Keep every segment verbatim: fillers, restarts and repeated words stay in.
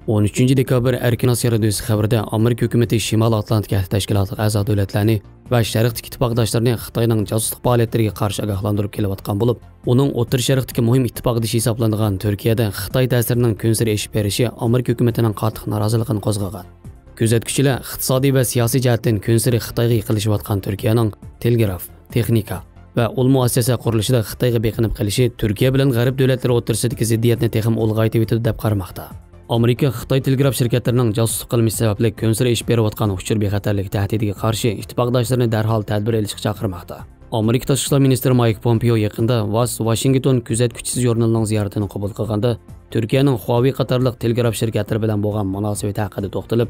ئون ئۈچىنچى دېكابىر ئەركىن ئاسىيا رادىيوسى خەۋىرىدە ئامېرىكا ھۆكۈمىتى شىمالىي ئاتلانتىك ئەھدى تەشكىلاتىغا ئەزا دۆلەتلەرنى ۋە شەرقتىكى ئىتتىپاقداشلىرىنى خىتاينىڭ جاسۇسلۇق پائالىيەتلىرىگە قارشى ئاگاھلاندۇرۇپ كېلىۋاتقان بولۇپ، ئۇنىڭ ئوتتۇرا شەرقتىكى مۇھىم ئىتتىپاقدىشى ھېسابلىنىدىغان تۈركىيەدە خىتاي تەسىرىنىڭ كۈنسېرى ئېشىپ بېرىشى ئامېرىكا ھۆكۈمىتىنىڭ قاتتىق نارازىلىقىنى قوزغىغان. كۆزەتكۈچىلەر ئىقتىسادىي ۋە سىياسىي جەھەتتىن كۈنسېرى خىتايغا يېقىنلىشىۋاتقان تۈركىيەنىڭ تېلېگراف، تېخنىكا ۋە ئۇل مۇئەسسەسە قۇرۇلۇشىدا خىتايغا بېقىنىپ قېلىشى تۈركىيە بىلەن غەرب دۆلەتلىرى ئوتتۇرىسىدىكى زىددىيەتنى تېخىمۇ ئۇلغايتىۋېتىدۇ دەپ قارىماقتا. ئامېرىكا خىتاي تېلېگراف شىركەتلىرىنىڭ جاسۇسلۇق قىلمىشى سەۋەبلىك كۈنسېرى ئېشىپ بېرىۋاتقان ئۇچۇر بىخەتەرلىكى تەھدىتىگە قارشى ئىتتىپاقداشلىرىنى دەرھال تەدبىر ئېلىشقا چاقىرماقتا. ئامېرىكا تاشقى ئىشلار مىنىستىرى مايك پومپېئو يېقىندا ۋاس ۋاشىنگتون كۆزەتكۈچىسى ژۇرنىلىنىڭ زىيارىتىنى قوبۇل قىلغاندا، تۈركىيەنىڭ خۇاۋېي قاتارلىق تېلېگراف شىركەتلىرى بىلەن بولغان مۇناسىۋىتى ھەققىدە توختىلىپ،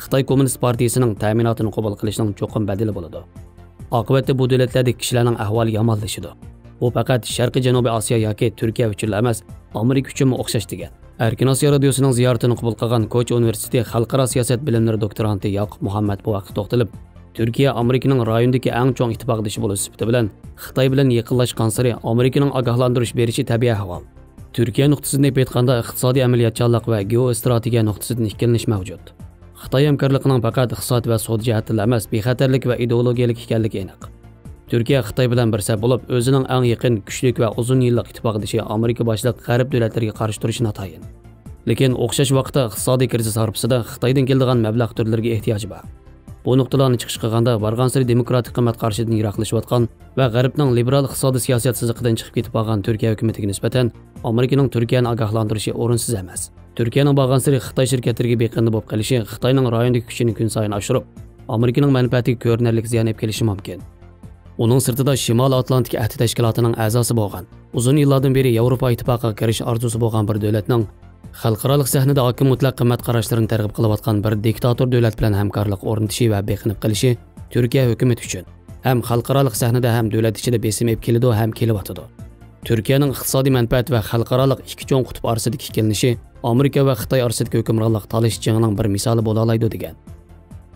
خىتاي كوممۇنىست پارتىيىسىنىڭ تەمىناتىنى قوبۇل قىلىشنىڭ چوقۇم بەدىلى بولىدۇ. ئاقىۋەتتە بۇ دۆلەتلەردىكى كىشىلەرنىڭ ئەھۋالى يامانلىشىدۇ. بۇ پەقەت شەرقىي جەنۇبىي ئاسىيا ياكى تۈركىيە ئۈچۈنلا ئەمەس، ئامېرىكا ئۈچۈنمۇ ئوخشاش، دېگەن. ئەركىن ئاسىيا رادىيوسىنىڭ زىيارىتىنى قوبۇل قىلغان كوچ ئۇنىۋېرسىتېتى خەلقئارا سىياسەت بىلىملىرى دوكتورانتى ياقۇپ مۇھەممەد بۇ ھەقتە توختىلىپ، تۈركىيە ئامېرىكىنىڭ رايوندىكى ئەڭ چوڭ ئىتتىپاقدىشى بولۇش سۈپىتى بىلەن، خىتاي بىلەن يېقىنلاشقانسېرى ئامېرىكىنىڭ ئاگاھلاندۇرۇش بېرىشى تەبىئىي ئەھۋال. تۈركىيە نۇقتىسىدىن ئېلىپ ئېيتقاندا، ئىقتىسادىي ئەمەلىيەتچانلىق ۋە گېئوستراتېگىيە نۇقتىسىدىن ئىككىلىنىش مەۋجۇت. خىتاي ھەمكارلىقىنىڭ پەقەت ئىقتىساد ۋە سودا جەھەتتىنلا ئەمەس، بىخەتەرلىك ۋە ئىدېئولوگىيەلىك ئىكەنلىكى ئېنىق. تۈركىيە خىتاي بىلەن بىر سەپ بولۇپ، ئۆزىنىڭ ئەڭ يېقىن، كۈچلۈك ۋە ئۇزۇن يىللىق ئىتتىپاقدىشى ئامېرىكا باشلىق غەرب دۆلەتلىرىگە قارشى تۇرۇشى ناتايىن. لېكىن ئوخشاش ۋاقىتتا ئىقتىسادىي كىرىزىس ھارپىسىدا خىتايدىن كېلىدىغان مەبلەغ تۈرلىرىگە ئېھتىياجى بار. بۇ نۇقتىلارنى چىقىش قىلغاندا، بارغانسېرى دېموكراتىك قىممەت قارىشىدىن يىراقلىشىۋاتقان ۋە غەربنىڭ لىبېرال ئىقتىسادىي سىياسەت سىزىقىدىن چىقىپ كېتىپ قالغان تۈركىيە ھۆكۈمىتىگە نىسبەتەن ئامېرىكىنىڭ تۈركىيەنى ئاگاھلاندۇرۇشى ئورۇنسىز ئەمەس. تۈركىيەنىڭ بارغانسېرى خىتاي شىركەتلىرىگە بېقىندى بولۇپ قېلىشى خىتاينىڭ رايوندىكى كۈچىنى كۈنسايىن ئاشۇرۇپ، ئامېرىكىنىڭ مەنپەئەتىگە كۆرۈنەرلىك زىيان ئېلىپ كېلىشى مۇمكىن. ئۇنىڭ سىرتىدا شىمالىي ئاتلانتىك ئەھدى تەشكىلاتىنىڭ ئەزاسى بولغان، ئۇزۇن يىللاردىن بېرى ياۋروپا ئىتتىپاقىغا كىرىش ئارزۇسى بولغان بىر دۆلەتنىڭ خەلقئارالىق سەھنىدە ھاكىم مۇتلەق قىممەت قاراشلىرىنى تەرغىب قىلىۋاتقان بىر دىكتاتور دۆلەت بىلەن ھەمكارلىق ئورنىتىشى ۋە بېقىنىپ قېلىشى تۈركىيە ھۆكۈمىتى ئۈچۈن ھەم خەلقئارالىق سەھنىدە، ھەم دۆلەت ئىچىدە بېسىم ئېلىپ كېلىدۇ ھەم كېلىۋاتىدۇ. تۈركىيەنىڭ ئىقتىسادىي مەنپەئەت ۋە خەلقئارالىق ئىككى چوڭ قۇتۇپ ئارىسىدىكى ئىككىلىنىشى ئامېرىكا ۋە خىتاي ئارىسىدىكى ھۆكۈمرانلىق تالىشىش جېڭىنىڭ بىر مىسالى بولالايدۇ، دېگەن.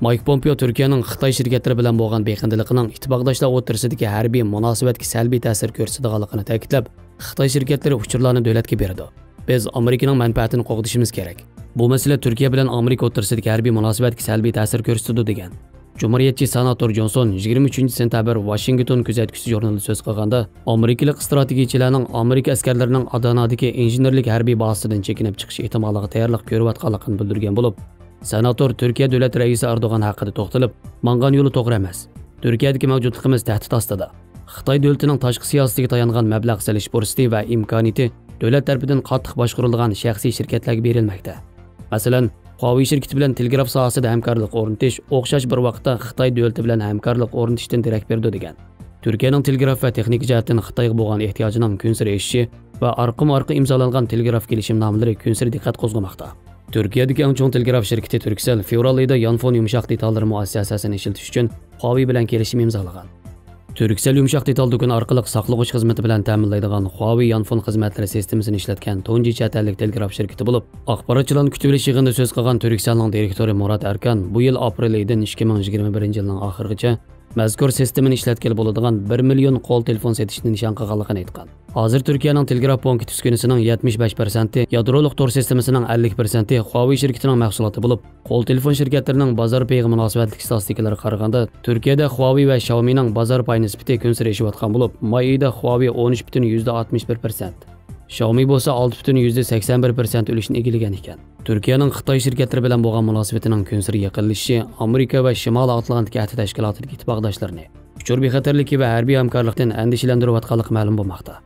مايك پومپېئو تۈركىيەنىڭ خىتاي شىركەتلىرى بىلەن بولغان بېقىندىلىقىنىڭ ئىتتىپاقداشلار ئوتتۇرىسىدىكى ھەربىي مۇناسىۋەتكە سەلبىي تەسىر كۆرسىتىدىغانلىقىنى تەكىتلەپ، خىتاي شىركەتلىرى ئۇچۇرلارنى دۆلەتكە بېرىدۇ. بىز ئامېرىكىنىڭ مەنپەئەتىنى قوغدىشىمىز كېرەك. بۇ مەسىلە تۈركىيە بىلەن ئامېرىكا ئوتتۇرىسىدىكى ھەربىي مۇناسىۋەتكە سەلبىي تەسىر كۆرسىتىدۇ، دېگەن. جۇمھۇرىيەتچى سېناتور جونسون يىگىرمە ئۈچىنچى سېنتەبىر ۋاشىنگتون كۆزەتكۈسى ژۇرنىلىدا سۆز قىلغاندا، ئامېرىكىلىق ئىستراتېگىيىچىلەرنىڭ ئامېرىكا ئەسكەرلىرىنىڭ ئادانادىكى ئىنژېنېرلىك ھەربىي بازىسىدىن چېكىنىپ چىقىش ئېھتىمالىغا تەييارلىق كۆرۈۋاتقانلىقىنى بىلدۈرگەن بولۇپ، سېناتور تۈركىيە دۆلەت رەئىسى ئەردوغان ھەققىدە توختىلىپ، ماڭغان يولى توغرا ئەمەس. تۈركىيەدىكى مەۋجۇتلۇقىمىز تەھدىت ئاستىدا. خىتاي دۆلىتىنىڭ تاشقى سىياسىتىگە تايانغان مەبلەغ سېلىش پۇرسىتى ۋە ئىمكانىيىتى دۆلەت تەرىپىدىن قاتتىق باشقۇرۇلىدىغان شەخسىي شىركەتلەرگە بېرىلمەكتە. مەسىلەن، خۇاۋېي شىركىتى بىلەن تېلېگراف ساھەسىدە ھەمكارلىق ئورنىتىش ئوخشاش بىر ۋاقىتتا خىتاي دۆلىتى بىلەن ھەمكارلىق ئورنىتىشتىن دېرەك بېرىدۇ، دېگەن. تۈركىيەنىڭ تېلېگراف ۋە تېخنىكا جەھەتتىن خىتايغا بولغان ئېھتىياجىنىڭ كۈنسېرى ئېشىشى ۋە ئارقىمۇ ئارقا ئىمزالانغان تېلېگراف كېلىشىمنامىلىرى كۈنسېرى دىققەت قوزغىماقتا. تۈركىيەدىكى ئەڭ چوڭ تېلېگراف شىركىتى تۈركسەل فېۋرال ئېيىدا يانفون يۇمشاق دېتاللىرى مۇئەسسەسەسىنى ئىشلىتىش ئۈچۈن خۇاۋېي بىلەن كېلىشىم ئىمزالىغان. تۈركسەل يۇمشاق دېتال دۇكىنى ئارقىلىق ساقلىغۇچ خىزمىتى بىلەن تەمىنلەيدىغان خۇاۋېي يانفون خىزمەتلىرى سىستېمىسىنى ئىشلەتكەن تۇنجى چەت ئەللىك تېلېگراف شىركىتى بولۇپ، ئاخباراتچىلارنى كۈتۈۋېلىش يىغىنىدا سۆز قىلغان تۈركسەلنىڭ دىرېكتورى مۇرات ئەركان بۇ يىل ئاپرېل ئېيىدىن ئىككى مىڭ يىگىرمە بىرىنچى يىلنىڭ ئاخىرىغىچە مەزكۇر سىستېمىنى ئىشلەتكىلى بولىدىغان بىر مىليون قول تېلېفون سېتىشنى نىشان قىلغانلىقىنى ئېيتقان. ھازىر تۈركىيەنىڭ تېلېگراف پونكىت ئۈسكۈنىسىنىڭ يەتمىش بەش پىرسەنتى، يادرولۇق تور سىستېمىسىنىڭ ئەللىك پىرسەنتى خۇاۋېي شىركىتىنىڭ مەھسۇلاتى بولۇپ، قول تېلېفون شىركەتلىرىنىڭ بازار پېيىغا مۇناسىۋەتلىك ئىستاتىستىكىلىرىغا قارىغاندا، تۈركىيەدە خۇاۋېي ۋە شاۋمىنىڭ بازار پاي نىسبىتى كۈنسېرى ئېشىۋاتقان بولۇپ، ماي ئېيىدا خۇاۋېي ئون ئۈچ پۈتۈن يۈزدە ئاتمىش بىر پىرسەنت، شاۋمى بولسا ئالتە پۈتۈن يۈزدە سەكسەن بىر پىرسەنت ئۈلۈشنى ئىگىلىگەن ئىكەن. تۈركىيەنىڭ خىتاي شىركەتلىرى بىلەن بولغان مۇناسىۋىتىنىڭ كۈنسېرى يېقىنلىشىشى ئامېرىكا ۋە شىمالىي ئاتلانتىك ئەھدى تەشكىلاتىدىكى ئىتتىپاقداشلىرىنى ئۇچۇر بىخەتەرلىكى ۋە ھەربىي ھەمكارلىقتىن ئەندىشىلەندۈرۈۋاتقانلىقى مەلۇم بولماقتا.